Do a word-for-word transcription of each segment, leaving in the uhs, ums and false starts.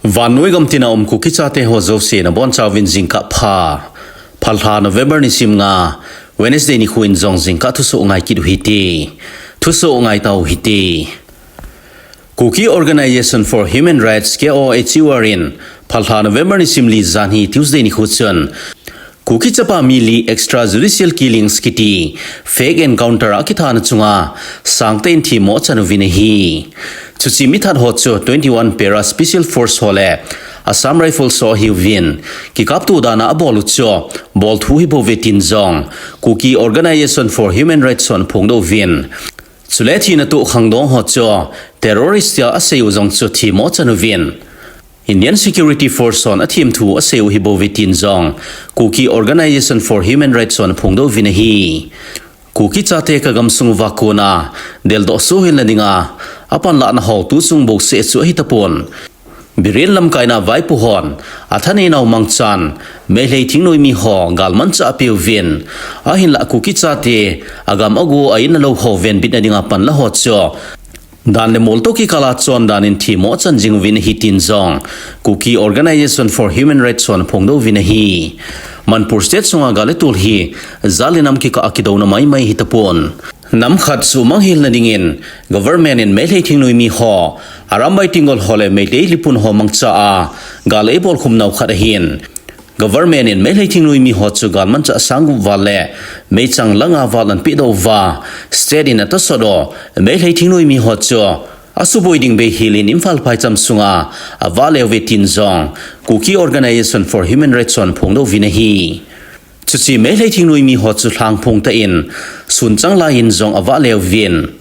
Vannoi gamtina um Kuki chate ho jouse nabonchauvin jingkah pha. Phalha November nisim nga, Wednesday nikho in jong jingkah thusoh ngai kit u hite. Thusoh ngai tau hite. Kuki Organization for Human Rights, K O H U R in phalha November nisim li janhi Tuesday nikho chun Kuki chapa mi li extrajudicial killings kiti fake encounter a kithana chunga sangtah in themmo achan uvin ahi. Chuche mithat ho chu twenty-one Para Special Force ho le Assam Rifles ho ahiuvin, kikapto dan a abol u chu bolthu ahibouve tin jong Kuki Organization for Human Rights hon aphongdoh uvin. Chule thina toh khangdong ho chu terrorist tia asei u jong chu themmo achan uvin, Indian Security Force hon athemthu asei u ahibouve tin jong Kuki Organization for Human Rights hon aphongdoh uvin ahi. Kuki chate kagamsung uva kona deldoh sohhel nadinga apanlahna ho tuchung bouseh chu ahitapon, Biren lamkaina vaipo hon athaneinau mangchan Meitei thingnoimi ho galmanchah apeuvin, ahinlah Kuki chate agam ago a-in alou ho venbit nadinga panla ho chu dan le mol toh kikala chondan in themmo achan jing uvin ahi tin jong Kuki Organization for Human Rights hon aphongdoh uvin ahi. Manipur State sunga gal le tol hi jat le nam kikah a kidouna maimai ahitapon, nam khat suhmang hel nadingin government in Meitei thingnoimi ho, Arambai Tenggol ho le Meitei lipun ho mangcha a gal eibolkhum nau khat ahin, government in Meitei thingnoimi ho chu galmanchah sang gup val le meichang la nga val anapehdoh uva, state in atosot u Meitei thingnoimi ho chu asuboi ding beihel in Imphal phaicham sunga avale uve tin jong Kuki Organization for Human Rights hon aphongdoh uvin ahi. Chuche Meitei thingnoimi ho chu lhangphong tah in sunchang lai in jong avale uvin,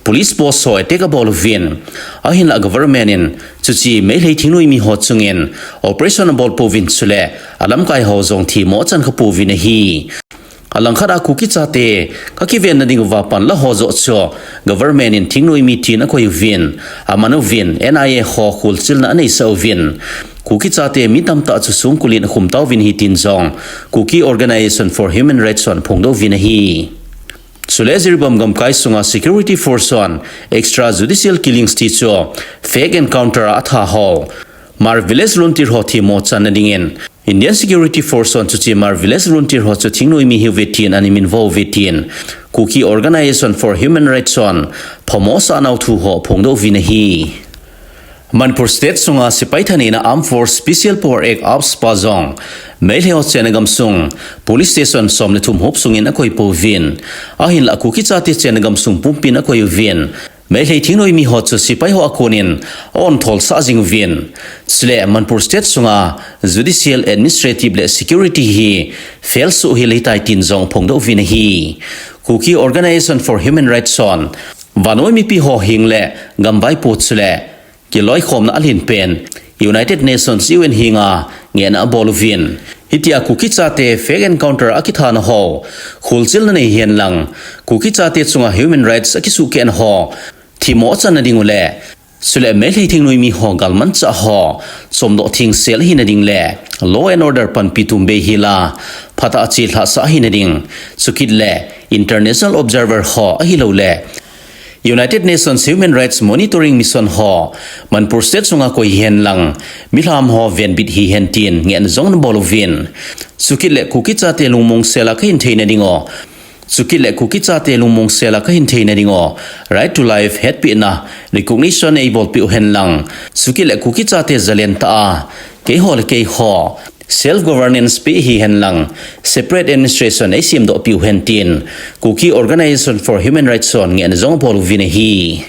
police post ho attack abol uvin, ahinlah government in chuche Meitei thingnoimi ho chungin operation abol pouvin chule alamkai ho jong themmo achan kha pouvin ahi. Alangkhat a Kuki chate kakiven nading uva panla ho joh chu government in thingnoimi tin akoi uvin, aman uvin, N I A ho kholchilna aneisah uvin, Kuki chate mi tamtah chu songkul in akhum tauvin ahi tin jong Kuki Organization for Human Rights hon aphongdoh uvin ahi. Chule Jiribam gamkai sunga security force hon extrajudicial killings ti chu fake encounter a atha ho Hmar Village volunteer ho themmo channa dingin Indian Security Force hon chuche Hmar Village volunteer ho chu thingnoimi ahiuve tin ana minvo uve tin Kuki Organization for Human Rights hon phamo asahnau thu ho aphongdoh uvin ahi. Manipur State sunga sepai thaneina Armed Force Special Power Act, AFSPA jong Meitei ho chenna gamsung police station som le thum hop sungin akoi pouvin, ahinlah Kuki chate chenna gamsung pumpin akoi uvin, Meitei thingnoimi ho chu sepai ho a konin a-ontholsah jing uvin, chule Manipur State sunga judicial, administrative le security hi fail soh hel ahitai tin jong aphongdoh uvin ahi. Kuki Organization for Human Rights hon vannoi mipi ho heng le gam vaipo chule kiloikhomna alen pen United Nations, U N, henga ngehna abol uvin, hitia Kuki chate fake encounter a kithana ho kholchilna nei hen lang, Kuki chate chunga human rights a kisuhkehna ho themmo achanna ding u le, chule Meitei thingnoimi ho galmanchah ho chomdoh thengsel ahina ding le, law and order panpi tum beihel a phatah a chelhahsah ahina ding, chukit le international observer ho ahilouleh United Nations Human Rights Monitoring Mission ho Manipur State sunga koi hen lang, milham ho venbit hihen tin ngehna jong ana bol uvin, chukit le Kuki chate lungmong sel a kahin theina ding u, chukit le Kuki chate lungmong sel a kahin theina ding u right to life hetpehna recognition eibolpeh u hen lang, chukit le Kuki chate jalen tah a keiho le keiho self governance pe hihen lang, separate administration eisemdoh peh u hen tin Kuki Organization for Human Rights hon ngehna jong abol uvin ahi.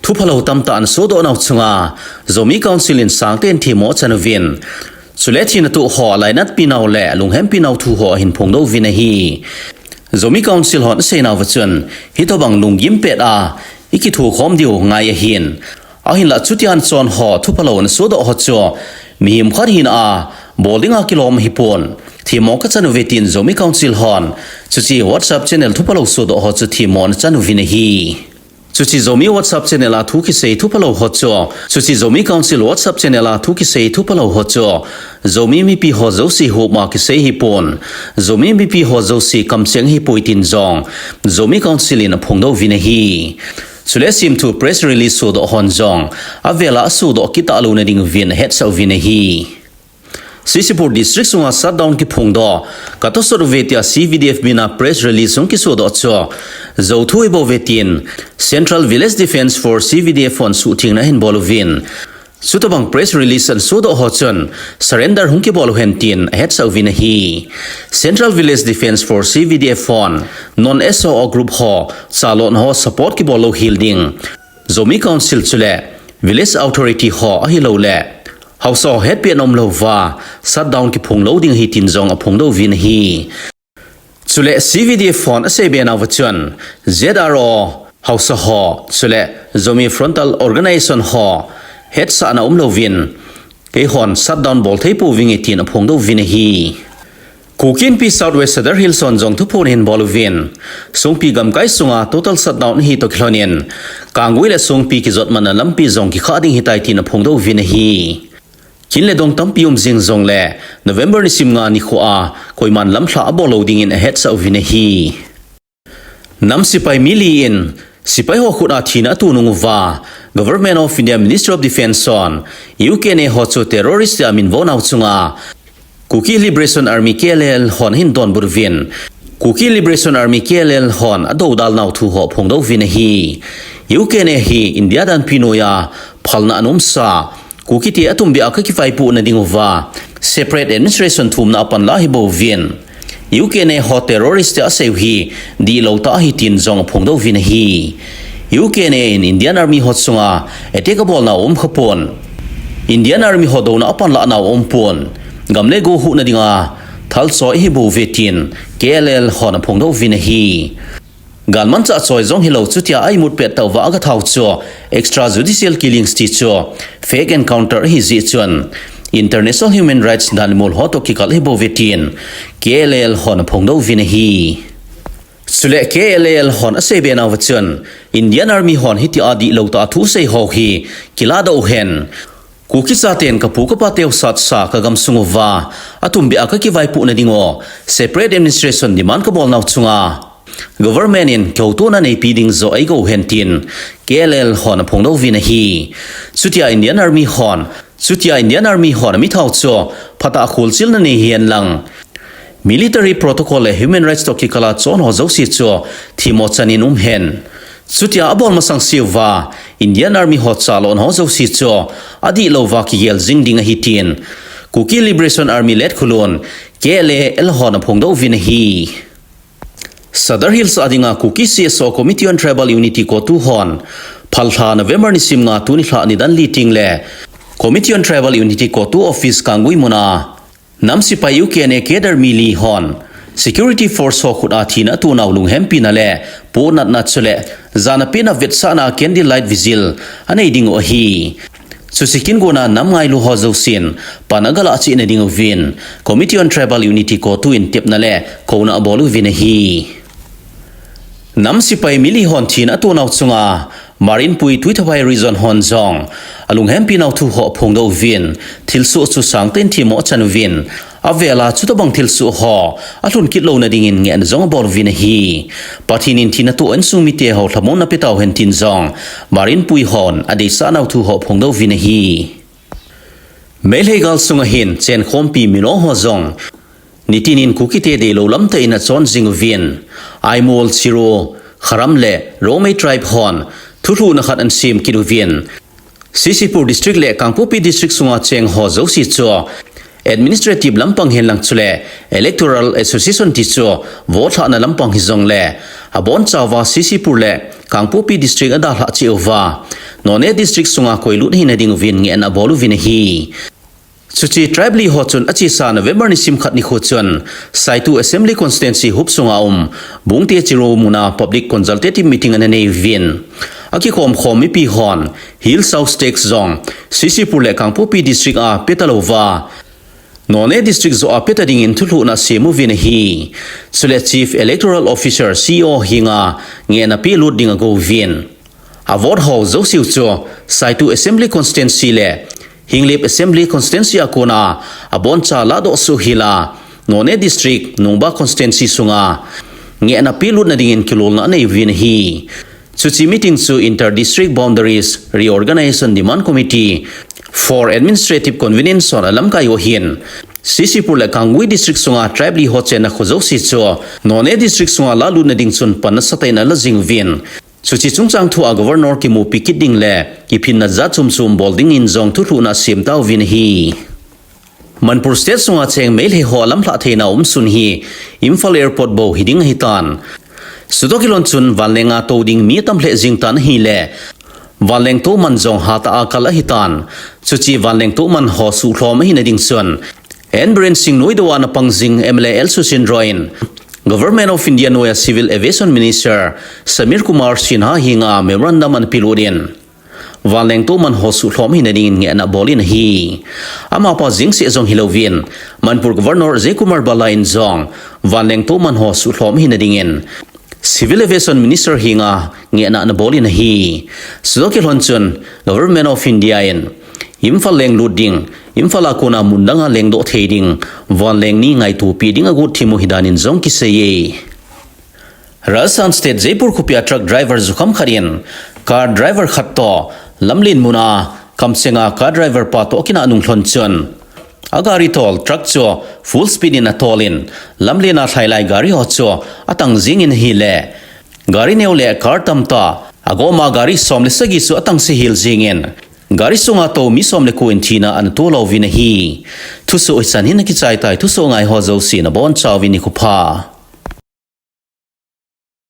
Thuphalou tamtah ana sodoh nau chunga Zomi Council in sangtah in themmo achan uvin, chule thina toh ho alainatpi nau le lunghempi nau thu ho ahin phongdoh uvin ahi. Zomi Council hon aseinauva chun, hitobang lunggim pet a ikithokhom diu ngai ahin, ahinlah chutia chon ho thuphalou ana sodoh ho chu mihem khat hina a bol dinga kilom ahipon, themmo kachan uve tin Zomi Council hon chuche WhatsApp channel thuphalou sodoh ho chu themmo ana chan uvin ahi. Chuche Zomi WhatsApp channel a thu kisei thuphalou ho chu, chuche Zomi Council WhatsApp channel a thu kisei thuphalou ho chu Zomi mipi ho jouse hop a kisei ahipon, Zomi mipi ho jouse kamcheng ahipoi tin jong Zomi Council in aphongdoh uvin ahi. Chule semthu press release sodoh hon jong, avela asodoh kit talou nading uvin ahetsah uvin ahi. CCpur District sunga shutdown kiphongdoh, katosot uve tia CVDF mina press release hung kisodoh chu, jou thu ahibouve tin, Central Village Defence Force CVDF hon suhthengna ahin bol uvin. Chutabang press release ahin sodoh ho chun, surrender hung kibol uhen tin ahetsah uvin ahi. Central Village Defence Force CVDF hon, non SoO group ho, chalon ho support kibol louhel ding. Zomi Council chule, Village Authority ho ahilouleh, haosa ho hetpehna umlouva, shutdown kiphong lou ding ahi tin jong aphongdoh uvin ahi. Chule CVDF hon aseibe nauva chun, ZRO, haosa ho, chule Zomi Frontal Organization ho, hetsahna umlouvin, keihon shutdown bolthei pouvinge tin aphongdoh uvin ahi. Kuki Inpi South West Sadar Hills hon jong thuphon ahin bol uvin, Songpi gamkai sunga total shutdown ahi toh kilhonin, Kanggui le Songpi kijotmatna lampi jong kikhah ding ahitai tin aphongdoh uvin ahi. Kin le dong tampi um jing jongle, November nisim nga nikhoa, koiman lamlhah abol lou dingin ahetsah uvin ahi. Nam sepai mi li in, sepai ho khut a thina ato nung uva, Government of India Ministry of Defence hon, UKNA ho chu terrorist tia amin vo nau chunga, Kuki Liberation Army KLA hon ahin donbut uvin, Kuki Liberation Army KLA hon adoudal nau thu ho aphongdoh uvin ahi. UKNA hi India danpi noiya phalna anomsa, Kukite atumbeh a kakivaipoh nading uva, separate administration thumna apanla ahibouvin, UKNA ho terrorist tia aseiu hi dihlou tah ahi tin jong aphongdoh uvin ahi. UKNA in Indian Army ho chunga attack abolnau aum khapon, Indian Army ho douna apanlah nau aumpon, gam le go huhna dinga thalchoi ahibouve tin KLA hon aphongdoh uvin ahi. Galmanchah choi jong hilou chutia a imut pet tauva agathau chu extrajudicial killings ti chu fake encounter ahi jeh chun international human rights danmol ho toh kikal ahibouve tin KLA hon aphongdoh uvin ahi. Chule KLA hon aseibe nauva chun Indian Army hon hitia dihlou tah a thu asei ho hi kiladoh uhen. Kuki chaten kapu kapa teu satsa kagamsung uva atumbeh a kakivaipoh nading u separate administration demand kabol nau chunga government in kihoutohna neipe ding joh eigo uhen tin KLA hon aphongdoh uvin ahi. Chutia Indian Army hon, chutia Indian Army hon amithau chu phatah a kholchilna nei hihen lang, military protocol le human rights toh kikal a chon ho jouse chu themmo chan in umhen. Chutia abol masang seuva Indian Army ho chalon ho jouse chu adihlouva kigel jing ding ahi tin Kuki Liberation Army led khulun KLA hon aphongdoh uvin ahi. Sadar Hills a dinga Kuki CSO Committee on Tribal Unity CoTU hon, phalha November nisim nga tuni lha nidan li tengle Committee on Tribal Unity CoTU office Kanggui muna nam sepai UKNA cadre mi li hon security force ho khut a thina atonau lunghempina le pohnatna chule jana pehna vetsahna candlelight vigil anei ding u ahi. Chuche kin gona nam ngailu ho jousen pan agalah cheh nading uvin Committee on Tribal Unity CoTU in tepna le kouna abol uvin ahi. Nam sepai mi li hon thina atonau chunga Marinpui Tuithaphai region hon jong alunghempi nau thu ho aphongdoh uvin, thilsoh chu sangtah in themmo achan uvin, avela chutabang thilsoh ho alhun kit louna dingin ngehna jong abol uvin ahi. Pathen in thina toh insung mite ho lhamonna apetauhen tin jong Marinpui hon adeisah nau thu ho aphongdoh uvin ahi. Meitei gal sunga hin chenkhompi milong ho jong nitinin Kukite deilou lamtah in achon jing uvin, Aimol, Chiro, Kharam le Rongmei tribe hon thulhuhna khat ana sem kit uvin, CCpur District le Kangpokpi District sunga cheng ho jouse chu administrative lampang henlang chule electoral association ti chu vote lhahna lampang hijongle abonchauva CCpur le Kangpokpi District adalhah cheh uva, Noney District sunga koilut hina ding uvin ngehna abol uvin ahi. Chuche tribe li ho chun achesa November nisim khat nikho chun Saitu Assembly Constituency huop sunga um Bungte Chiro muna public consultative meeting ana nei uvin, akikhomkhom mipi hon Hill South Stakes jong CCpur le Kangpokpi District a petalouva, Noney District joh a peta dingin thulhuhna asem uvin ahi. Chule Chief Electoral Officer, CEO henga ngehna pelut ding agouvin, avote ho jouseu chu Saitu Assembly Constituency le Henglep Assembly Constituency a kona aboncha lahdoh soh hela, Noney District, Nungba Constituency sunga ngehna pelutna dingin kilolna anei uvin ahi. Chuche meeting chu Inter District Boundaries Reorganization Demand Committee for Administrative Convenience hon alamkai u ahin, C C Pur le Kangpokpi District sunga tribe li ho chenna kho jouse chu Noney District sunga lalutna ding chun pan nasatah in ala jing uvin, chuche chungchang thua Governor kimupi kit ding le kiphinna jat chom chom bol dingin jong thulhuhna asem tauvin ahi. Manipur State sunga cheng Meitei ho lamlhah theina umsun hi Imphal Airport bou hiding ahitan, chutoh kilhon chun vanlenga tou ding mi atam lheh jing tan ahile, vanleng tou man jong hatah a kal ahitan, chuche vanleng tou man ho suhlhom ahina ding chun N Biren Singh nuidou a ana pang jing M L A L Susindro in Government of India noiya Civil Aviation Minister Samir Kumar Sinha henga memorandum ana pelut in, vanleng tou man ho suhlhom ahina dingin ngehna abolin ahi. Amapa jeng seh jong hilouvin, Manipur Governor Ajay Kumar Bhalla in jong vanleng tou man ho suhlhom ahina dingin Civil Aviation Minister henga ngehna ana bolin ahi. Chutoh kilhon chun Government of India in Imphal lenglut ding, Imphal a kona mun danga lengdoh thei ding vanleng ni ngaitopi ding agot thim u ahi danin jong kiseiye. Rajasthan State Jaipur khopia truck driver jukham khat in car driver khat toh lamlen muna kamchenga car driver pa toh kinah nung lhon chun, agari tol truck chu full speed in atolin, lamlena lhailai gari ho chu atang jingin ahile, gari neo le car tamtah, agoma gari som le sagi chu atang sehel jingin, gari sunga tou mi som le ko in thina ana toh louvin ahi. Thusoh hichan hin akichai tai, thusoh ngai ho jouse nabonchauvin nikho pha.